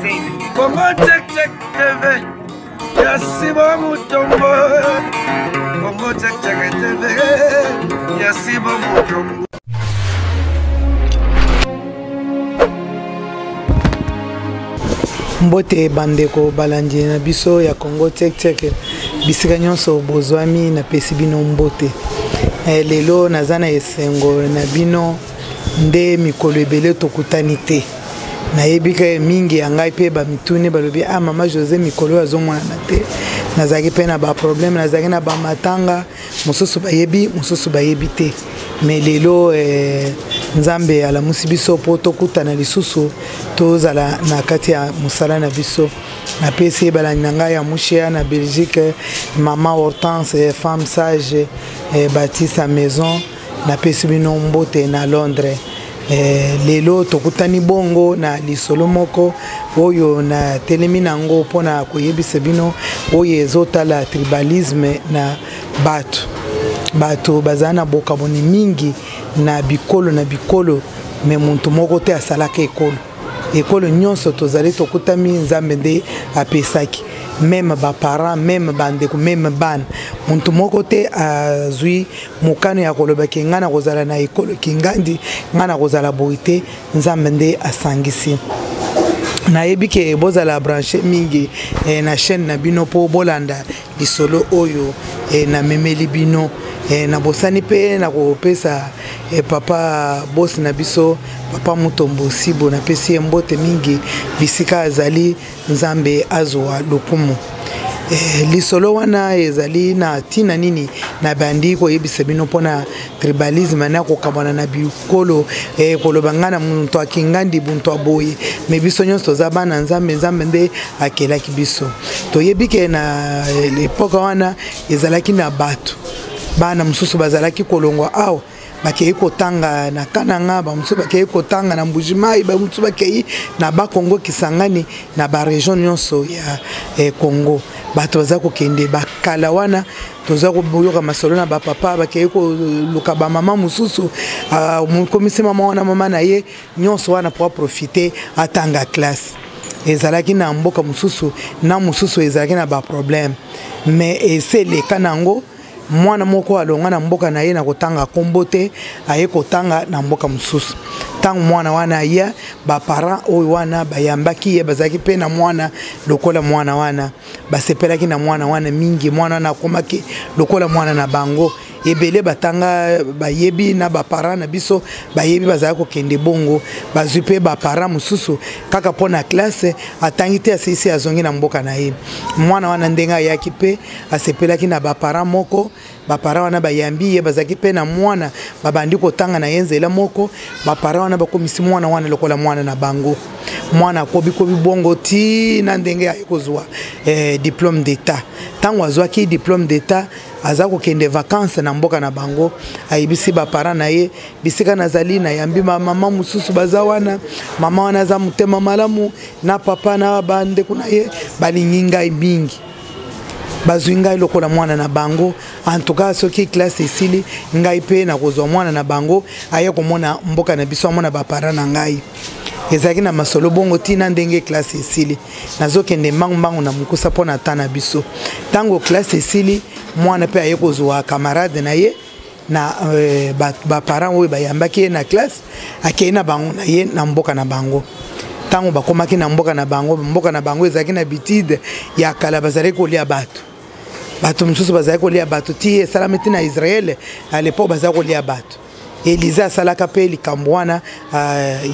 Congo Check Check TV ya Sibo Mutombo. Congo Check Check TV ya Sibo Mutombo. Mbote bandeko balandi na biso ya Congo Check Check, bisika nyonso bozwami, napesi bino mbote. Lelo naza na esengo na bino nde mikolo ebele tokutani te. Nayebi ke mingi ya ngai mpe bamituni balobi, ah, mama José mikolo oyo azomonana te. Nazalaki mpe na baproblème, nazalaki na bamatanga mosusu, bayebi mosusu bayebi te. Me lelo Nzambe alamusi biso mpo tokutana lisusu, tozala na kati ya mosala na biso. Napesi balandi na ngai ya Mushea na Belgique, mama Hortense, femme sage, bâti sa maison, napesi bino mbote na Londres. Lelo tokutani bongo na lisolo moko oyo natelemi nango mpona koyebisa bino oyo ezotala tribalisme na bato. Bato bazala na bokaboni mingi na bikolo na bikolo, me moto moko te asalaka ekolo. Ekolo nyonso tozali tokutami, Nzambe nde apesaki, meme baparent, meme bandeko, meme bana. Moto moko te azwi mokano ya koloba ke ngai nakozala na ekolo kingandi, ngai nakozala boye te. Nzambe nde asangisi. Nayebi ke bozala branche mingi na chaîne na bino mpo bolanda lisolo oyo namemeli bino. Nabosani mpe nakopesa papa bosi na biso, papa Mutombo Sibo, napesi ye mbote mingi bisika azali, Nzambe azwa lokumu. Lisolo wana ezali na ntina nini nabandi koyebisa bino mpona tribalisme na kokabwana na bikolo, koloba ngai na moto akingandi, buntu aboye, me biso nyonso toza bana Nzambe. Nzambe nde akelaki biso. Toyebi ke na epoke wana ezalaki na bato, bana mosusu bazalaki kolongwa awa, bakei kotanga na Kananga, bamosusu bakei kotanga na Mbujimayi, bamosusu bakei na Bakongo Kisangani, na baregion nyonso ya Congo. Bato baza kokende bakala wana, toza koyoka masolo na bapapa bakei koluka bamama mosusu, mokomisi mama wana mama na ye, nyonso wana po aprofite atanga classe. Ezalaki na mboka mosusu na mosusu ezalaki na baproblème, mais ese eleka nango. Mwana moko alongwa na mboka na ye na kotanga kombo te, aye kotanga na mboka mosusu. Ntango mwana wana aya, baparent oyo wana bayambaki ye, bazalaki mpe na mwana lokola mwana wana, basepelaki na mwana wana mingi. Mwana wana akomaki lokola mwana na bango. Ebele batanga bayebi na baparent na biso bayebi, bazalaki kokende bongo, bazwi mpe baparent mosusu kaka mpo na classe, atangi te, asilisi, azongi na mboka na ye. Mwana wana ndenge ayaki mpe asepelaki na baparent moko, baparent wana bayambi ye, bazalaki mpe na mwana, babandi kotanga na ye nzela moko. Baparent wana bakomisi mwana wana lokola mwana na bango. Mwana akobikobi bongo ti na ndenge aye kozwa diplôme d'état. Ntango azwaki diplôme d'état, aza kokende vacances na mboka na bango, ayebisi baparent na ye: bisika nazali nayambi mama mosusu baza wana, mama wana aza motema malamu na papa na bandeko na ye, balingi ngai mingi, bazwi ngai lokola mwana na bango. En tout cas, soki classe esili, ngai mpe nakozwa mwana na bango aye komona mboka na biso, amona baparent na ngai. Ezalaki na masolo bongo ntina ndenge classe esili. Nazokende mbangu-mbangu na mokusa mpo na ta na biso. Ntango classe esili, mwana mpe aye kozwa camarade na ye na baparent oyo bayambaki ye na classe, akei na bango na ye na mboka na bango. Ntango bakomaki na mboka na bango, mboka na bango ezalaki na bitide ya kala, bazalaki kolia bato. Bato mosusu bazalaki kolia bato ti esalami ti na Israele à l'époque, bazalaki kolia bato. Elize asalaka mpe likambo wana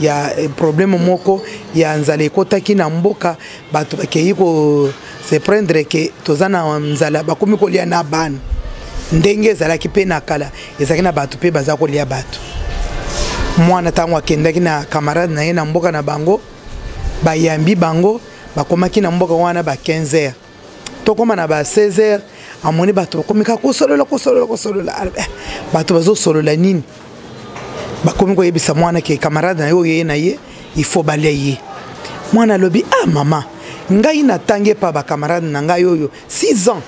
ya problème moko ya nzala ekotaki na mboka, bato bakei ko se prendre ke toza na nzala, bakomi kolia na bana. Ndenge ezalaki mpe na kala, ezalaki na bato mpe baza kolia bato. Mwana ntango akendaki na camarade na ye na mboka na bango, bayambi bango, bakomaki na mboka wana ba 15 heures, tokóma na ba 16 heures, amoni bato bakomi kaka kosolola, kosolola, kosolola. Bato bazosolola nini? Bakomi koyebisa mwana ke camarade na ye oyo ye na ye, il faut balia ye. Mwana alobi: ah mama, ngai natangi epa bacamarade na ngai oyo 6 ans,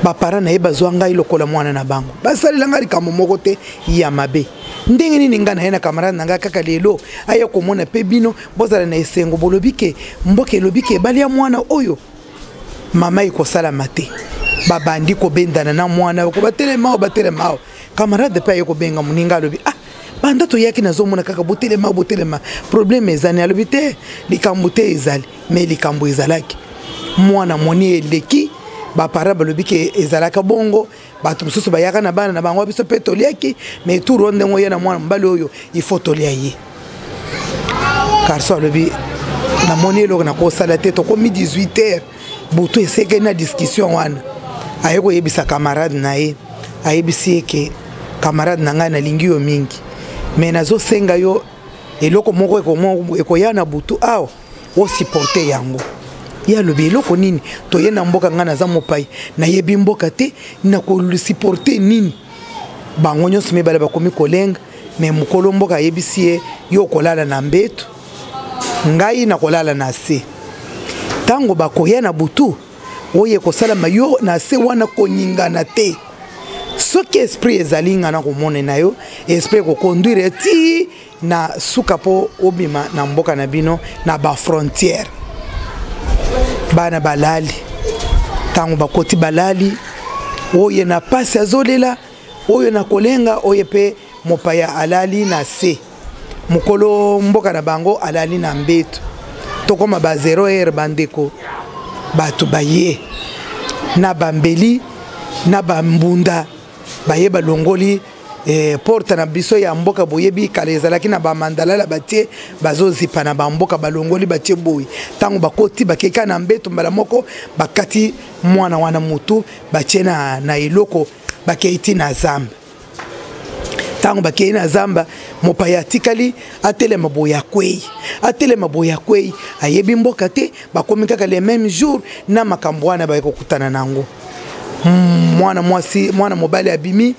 baparent na ye bazwa ngai lokola mwana na bango, basalela ngai likambo moko te ya mabe. Ndenge nini ngai naye na camarade na ngai kaka lelo aya komona mpe bino bozala na esengo, bolobi ke mboka elobi ke balia mwana oyo, mama ekosalama te. Babandi kobendana na mwana, batelema awa, batelema awa. Camarade mpe aye kobenga moninga, alobi: ah, banda toyaki nazomona kaka botelema botelema, problème ezali? Alobi: te, likambo te ezali. Mais likambo ezalaki, mwana moni eleki, baparent balobi ke ezalaka bongo, bato mosusu bayaka na bana na bango, biso mpe toliaki, mais tour oyo ndenge oye na mwana mobali oyo, il faut tolia ye. Garçon alobi: namoni eloko nakosala te, tokomi 18 heures, butu esekeli na discussion wana. Aye koyebisa camarade na ye, ayebisi ye ke: camarade na ngai, nalingi yo mingi, mais nazosenga yo eloko moko ekoya na butu awa, osupporte yango. Ye alobi: eloko nini? Toye na mboka, ngai naza mopai, nayebi mboka te, nakosupporte nini? Bango nyonso mibale bakomi kolenga, mais mokolo mboka ayebisi ye: yo okolala na mbeto, ngai nakolala na se. Ntango bakoya na butu oyo ekosalama, yo na se wana koningana te. Soki esprit ezali, nga na komona na yo, esprit ekoconduire ti na suka mpo obima na mboka na bino na bafrontière. Bana balali, ntango bakoti balali, oyo na pasi azolela, oyo na kolenga, oyo mpe mopaya alali na se, mokolo mboka na bango alali na mbeto. Tokóma ba 0 heure, bandeko, bato baye na bambeli na bambunda, baye balongoli porte na biso ya mboka. Boyebi kala ezalaki na bamandalala, batie bazozipa na bamboka, balongoli, batie boye. Ntango bakoti, bakeka na mbeto, mbala moko bakati mwana wana motu, batie na eloko, bakei ti na zamba. Ntango bakei na zamba, mopaya atikali atelema boye, akwei, atelema boye, akwei, ayebi mboka te. Bakomi kaka le même jour na makambo wana, baye kokutana nango. Mwana mwasi, mwana mobali abimi,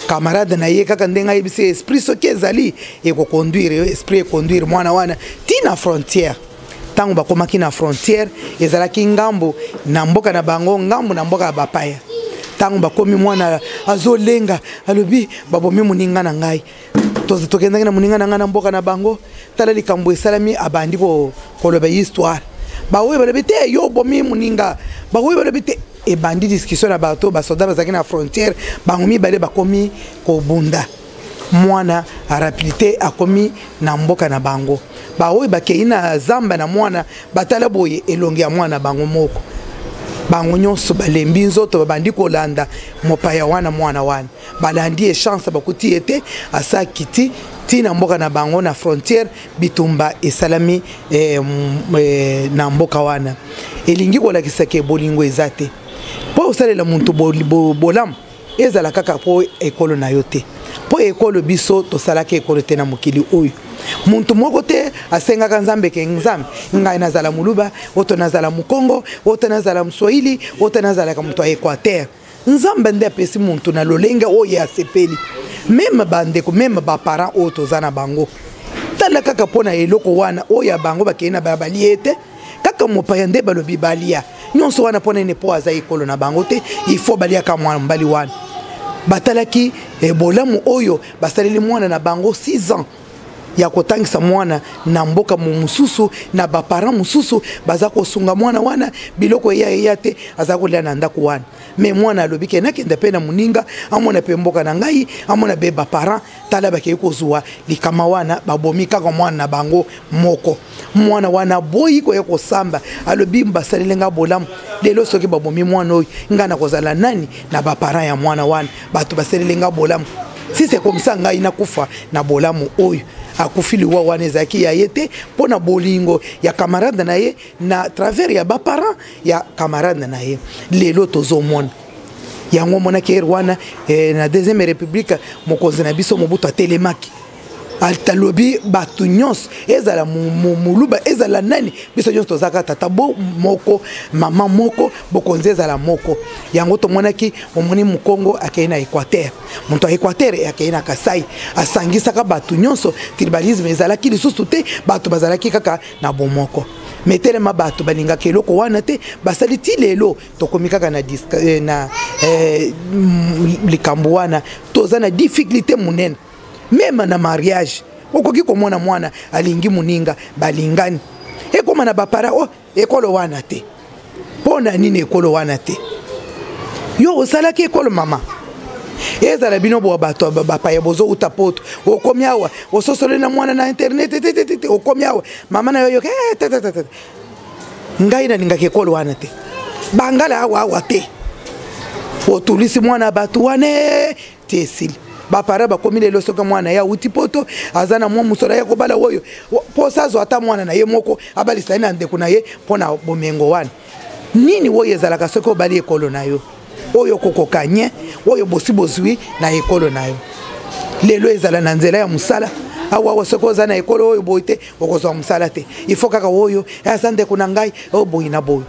camarade na ye kaka ndenge ayebisi, esprit soki ezali ekoconduire, esprit econduire mwana wana ti na frontière. Ntango bakomaki na frontière, ezalaki ngambo na mboka na bango, ngambo na mboka ya bapaya. Ntango bakomi, mwana azolenga, alobi: babomi moninga na ngai, tokendaki na moninga na ngai na mboka na bango, tala likambo esalami. Abandi koloba histoire, baoyo balobi: te, yo obomi moninga. Baoyo balobi: te. Ebandi discussion na bato, basoda bazalaki na frontière, bango mibale bakomi kobunda. Mwana arapidité akomi na mboka na bango. Baoyo bakei na zamba na mwana, batala boye, elongi ya mwana bango moko. Bango nyonso balembi nzoto, babandi kolanda mopaya wana, mwana wana. Balandi echance, bakuti ye te, asa kiti ntina mboka na bango na frontière. Bitumba esalami na mboka wana. Elingi kolakisa ke bolingo eza te. Mpo osalela moto bolamu, ezala kaka mpo ekolo na yo te, mpo ekolo biso tosalaka ekolo te na mokili oyo. Muntu moko te asengaka Nzambe ke: Nzambe, ngai nazala Moluba, oto nazala Mokongo, oto nazala Moswahili, oto nazalaka moto ya Équateur. Nzambe nde apesi muntu na lolenge oyo asepeli. Même bandeko, même baparent oyo toza na bango, tala kaka mpo na eloko wana oyo ya bango, bakei na balie ete kaka mopaya nde balobi balia nyonso wana. Mpo nini? Mpo aza ekolo na bango te, il faut baliaka mwana mobali wana. Batalaki bolamu oyo basaleli mwana na bango, 6 ans ya kotangisa mwana na mboka mosusu, na baparent mosusu, baza kosunga mwana wana, biloko eya eya te, aza kolia na ndako wana. Mais mwana alobi ke: nakenda mpe na moninga, amona mpe mboka na ngai, amona mpe baparent. Tala, bakei kozwa likama wana, babomi kaka mwana na bango moko. Mwana wana boyi koya kosamba, alobi: basaleli nga bolamu, lelo soki babomi mwana oyo, ngai nakozala nani na baparent ya mwana wana? Bato basaleli nga bolamu, si c'est comme ça, ngai nakufa na bolamu oyo. Akufi. Liwa wana ezalaki ya ye te, mpo na bolingo ya camarade na ye na travers ya baparent ya camarade na ye. Lelo tozomona yango. Omonaki ere wana na deuxième république, mokonzi na biso Mobutu atelemaki, alobi bato nyonso, ezala Moluba, ezala nani, biso nyonso tozalaka tata bo moko, mama moko, bokonzi ezala moko. Yango tomonaki, omoni Mokongo akei na Équateur, moto ya Équateur akei na Kasai, asangisaka bato nyonso. Tribalisme ezalaki lisusu te, bato bazalaki kaka na bomoko. Mais telema bato balingaka eloko wana te, basali ti lelo tokomi kaka na likambo wana, toza na difficulté monene. Même na mariage okoki komona mwana alingi moninga, balingani, ekóma na bapara o oh, ekolo wana te. Mpo na nini ekolo wana te? Yo osalaki ekolo mama, ezala bino boa bato bapaya bozouta poto, okomi awa ososoli na mwana na internet tetete, okomi awa mama na yo yoka eh, tetetete, ngai nalingaka ekolo wana te, bangala awa awa te. Otulisi mwana bato wana te, esili. Bapara bakomi lelo, soki mwana ye awuti poto, aza na mwa mosolo ya kobala, oyo mposa azwa ata mwana na ye moko, abalisa ye na ndeko na ye mpo na bomengo wana. Nini oyo ezalaka soki obali ekolo na yo, oyo okokoka nye oyo bosi bozwi na ekolo na yo? Lelo ezala na nzela ya mosala awawa, soki oza na ekolo oyo boye te, okozwa mosala te. Il faut kaka oyo aza ndeko na ngai, oyo boye na boye.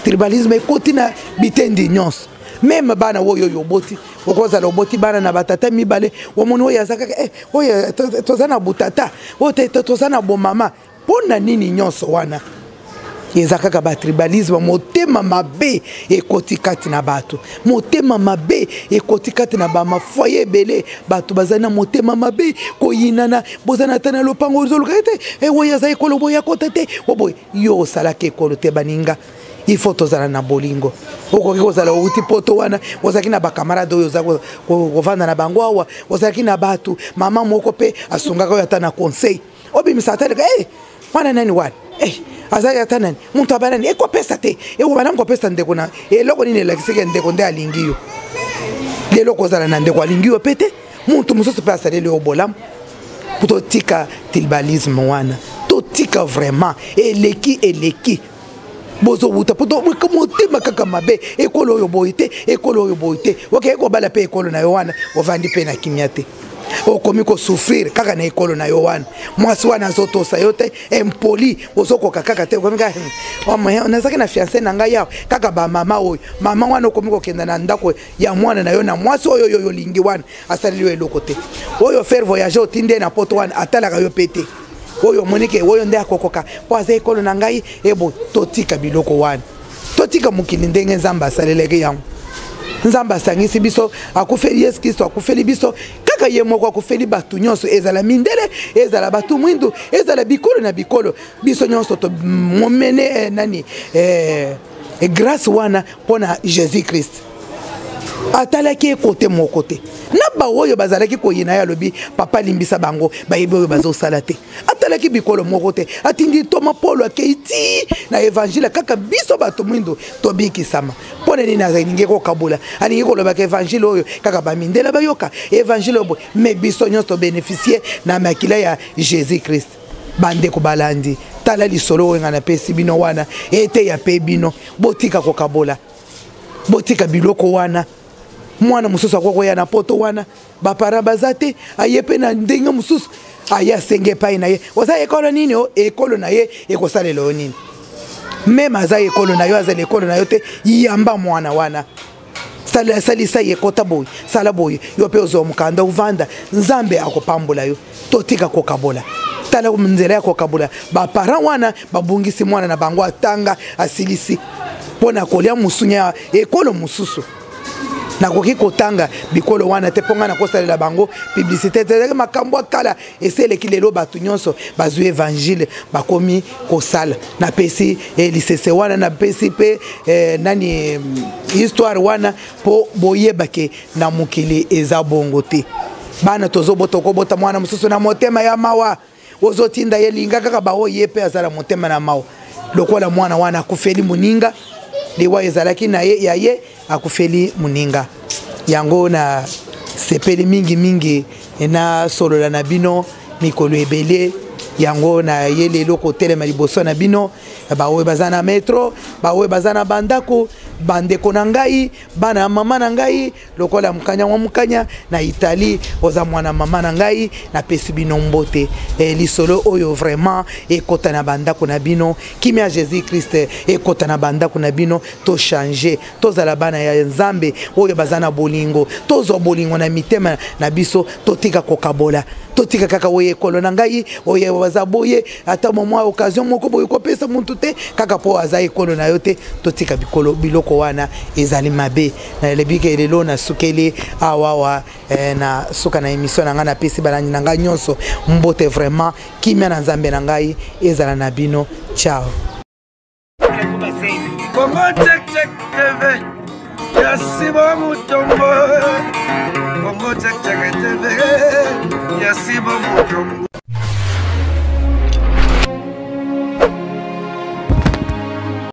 Tribalisme ekoti na bitendi nyonso. Même bana oyo oyo oboti, okozala oboti bana na batata mibale, omoni oyo aza kaka eh, oyo toza na botata, oyo te toza na bomama. Mpo na nini nyonso wana? Eza kaka batribalisme. Motema mabe ekoti kati na bato, motema mabe ekoti kati na bamafoye ebele. Bato bazali na motema mabe, koyinana. Boza na ata na lopango, ozoluka ete eh, oyo aza ekolo boye akota te, oboye yo osalaka ekolo te. Baninga, il faut tozala na bolingo. Okoki kozala outi poto wana, ozalaki na bakamarade oyo oza kovanda na bango awa, ozalaki na bato, mama moko mpe asungaka oyo ata na conseil, obimisa ata leka hey, wana nani wana hey, azalaki ata nani, moto aba nani, ekopesa te, ekobanda kopesa ndeko na eloko nini elakisaki ndeko nde alingi yo. Lelo kozala na ndeko alingi yo mpe te, moto mosusu mpe asaleli yo bolamu. Totika tribalisme wana, totika vraiment, eleki eleki. Bozowuta po motema kaka mabe, ekolo oyo boye te, ekolo oyo boye te. Okei kobala mpe ekolo na yo wana, ovandi mpe na kimia te, okomi kosouffrir kaka na ekolo na yo wana. Mwasi wana azotosa yo te, impoli, ozokoka kaka te. Okomi kaka oh, nazalaki na fiance na ngai awa, kaka bamama oyo, mama wana. Okomi kokenda na ndako ya mwana na yo na mwasi oyo oyo olingi wana, asaleli yo eloko te. Oyo faire voyager, otindi ye na poto wana, atalaka yo mpe te. Oyo omoni ke oyo nde akokoka mpo aza ekolo na ngai ebo. Totika biloko wana, totika mokili ndenge Nzambe asalelaki yango. Nzambe asangisi biso, akufeli Yesu Kristo, akufeli biso kaka ye moko, akufeli bato nyonso, ezala mindele, ezala bato mwindu, ezala bikolo na bikolo. Biso nyonso tomomene eh, nani eh, grâce wana mpo na Jésus Christ. Atalaki ekote moko te na baoyo bazalaki koyina ye, alobi: "Papa, limbisa bango, bayebi oyo bazosala te." Atalaki bikolo moko te, atindi ntoma Polo, akei ti na évangile kaka biso bato mwindu tobikisama. Mpo na nini alingi kokabola? Alingi kolobaka évangile oyo kaka bamindele bayoka, évangile oyo boye, mais biso nyonso tobénéficie na makila ya Jésus Christ. Bandeko balandi, tala lisolo oyo ngai napesi bino wana, eteya mpe bino. Botika kokabola, botika biloko wana. Mwana mosusu akoki koya na poto wana, bapara baza te, aye mpe na ndenge mosusu, aye asenge epai na ye: "Oza ekolo nini?" O ekolo na ye ekosalela yo nini? Même aza ekolo na yo, azala ekolo na yo te, yamba mwana wana, salisa ye, kota boye, sala boye, yo mpe ozwa mokanda, ovanda, Nzambe akopambola yo. Totika kokabola. Tala nzela ya kokabola, baparent wana babungisi mwana na bango, atanga asilisi, mpo na kolia mosunya ya ekolo mosusu. Nakoki kotanga bikolo wana te mpo ngai nakosalela bango publicité. Ezalaki makambo ya kala, esi eleki. Lelo bato nyonso bazwi évangile, bakomi kosala. Napesi eh, lisese wana, napesi mpe eh, nani, histoire wana mpo boyebake na mokili eza bongo te. Bana tozobota, okobota mwana mosusu na motema ya mawa, ozotinda ye linga kaka baoyo, ye mpe azala motema na mawa lokola mwana wana akufeli moninga. Liwa ezalaki na ye ya ye, akufeli moninga. Yango na sepeli mingi mingi nasolola na bino mikolo ebele. Yango na ye lelo kotelema liboso na bino, baoyo baza na metro, baoyo baza na bandako, bandeko na ngai, bana ya mama na ngai, lokola mokanya wa mokanya na Italie, oza mwana mama na ngai, napesi bino mbote. E, lisolo oyo vraiment ekota na bandako na bino, kimia ya Jésus Christ ekota na bandako na bino. Tochange, tozala bana ya Nzambe oyo baza na bolingo, tozwa bolingo na mitema na biso, totika kokabola. Totika kaka oye ekolo na ngai, oye baza boye, ata mwa occasion moko boye kopesa muntu te kaka mpo aza ekolo na yo te. Totika bikolo, biloko wana ezali mabe. Nalobi ke lelo nasukeli awawa na suka na émission na ngai. Napesi balandi na ngai nyonso mbote, vraiment kimia na Nzambe na ngai ezala na bino. Ciao. Congo Check Check TV ya Simon Mutombo. Congo Check Check TV ya Simon Mutombo.